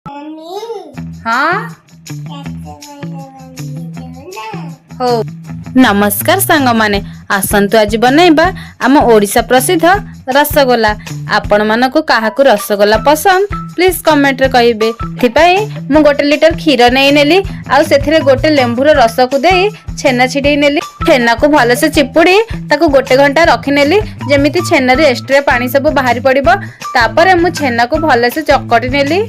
Mummy. ହଁ। ରସଗୋଲା ବନେଇଦେବ ନା? ହଉ। ନମସ୍କାର ସାଙ୍ଗମାନେ, ଆସନ୍ତୁ ଆଜି ବନେଇବା ଆମ ଓଡ଼ିଶା ପ୍ରସିଦ୍ଧ ରସଗୋଲା। ଆପଣମାନଙ୍କୁ କାହାକୁ ରସଗୋଲା ପସନ୍ଦ, ପ୍ଲିଜ୍ କମେଣ୍ଟରେ କହିବେ। ଏଥିପାଇଁ ମୁଁ 1 ଲିଟର କ୍ଷୀର ନେଇନେଲି ଆଉ ସେଥିରେ ଗୋଟେ ଲେମ୍ବୁର ରସକୁ ଦେଇ ଛେନା ଛିଡେଇ ନେଲି। ଛେନାକୁ ଭଲସେ ଚିପୁଡ଼ି ତାକୁ ଗୋଟେ ଘଣ୍ଟା ରଖିନେଲି, ଯେମିତି ଛେନାରୁ ଏକ୍ସଟ୍ରା ପାଣି ସବୁ ବାହାରି ପଡ଼ିବ। ତାପରେ ମୁଁ ଛେନାକୁ ଭଲସେ ଚକଟି ନେଲି।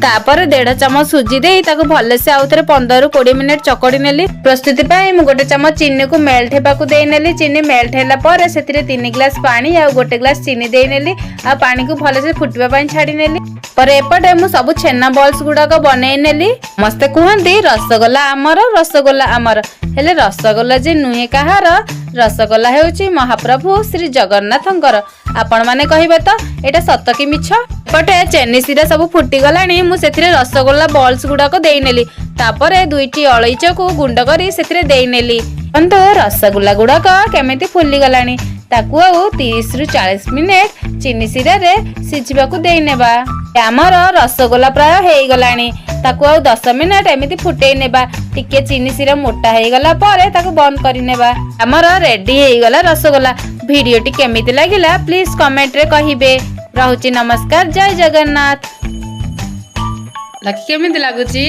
ତାପରେ 1.5 ଚାମଚ ସୁଜି ଦେଇ ତାକୁ ଭଲସେ ଆଉ ଥରେ 15ରୁ 20 ମିନିଟ୍ ଚକଟି ନେଲି। ପ୍ରସ୍ତୁତି ପାଇଁ ମୁଁ 1 ଚାମଚ ଚିନିକୁ ମେଲ୍ଟ ହେବାକୁ ଦେଇନେଲି। ଚିନି ମେଲ୍ଟ ହେଲା ପରେ ସେଥିରେ 3 ଗ୍ଲାସ ପାଣି ଆଉ 1 ଗ୍ଲାସ ଚିନି ଦେଇନେଲି ଆଉ ପାଣିକୁ ଭଲସେ ଫୁଟିବା ପାଇଁ ଛାଡ଼ି ନେଲି। ପରେ ଏପଟେ ମୁଁ ସବୁ ଛେନା ବଲ୍ସ ଗୁଡାକ ବନେଇ ନେଲି। ସମସ୍ତେ କୁହନ୍ତି ରସଗୋଲା ଆମର, ରସଗୋଲା ଆମର। ହେଲେ ରସଗୋଲା ଯେ ନୁହେଁ କାହାର, ରସଗୋଲା ହେଉଛି ମହାପ୍ରଭୁ ଶ୍ରୀ ଜଗନ୍ନାଥଙ୍କର। ଆପଣମାନେ କହିବେ ତ ଏଇଟା ସତ କି ମିଛ? ଏପଟେ ଚିନି ଶିରା ସବୁ ଫୁଟିଗଲାଣି। ମୁଁ ସେଥିରେ ରସଗୋଲା ବଲ୍ସ ଗୁଡାକ ଦେଇନେଲି। ତାପରେ ଦୁଇଟି ଅଳେଇଚକୁ ଗୁଣ୍ଡ କରି ସେଥିରେ ଦେଇନେଲି। ଦେଖନ୍ତୁ, ରସଗୋଲା ଗୁଡାକ କେମିତି ଫୁଲିଗଲାଣି। ତାକୁ ଆଉ 30ରୁ 40 ମିନିଟ୍ ଚିନି ଶିରାରେ ସିଝିବାକୁ ଦେଇନେବା। ଆମର ରସଗୋଲା ପ୍ରାୟ ହେଇଗଲାଣି। ତାକୁ ଆଉ 10 ମିନିଟ୍ ଏମିତି ଫୁଟେଇ ନେବା। ଟିକେ ଚିନି ଶିରା ମୋଟା ହେଇଗଲା ପରେ ତାକୁ ବନ୍ଦ କରିନେବା। ଆମର ରେଡି ହେଇଗଲା ରସଗୋଲା। ଭିଡିଓଟି କେମିତି ଲାଗିଲା, ପ୍ଲିଜ କମେଣ୍ଟରେ କହିବେ। ରହୁଛି, ନମସ୍କାର, ଜୟ ଜଗନ୍ନାଥ। ଲକି, କେମିତି ଲାଗୁଛି?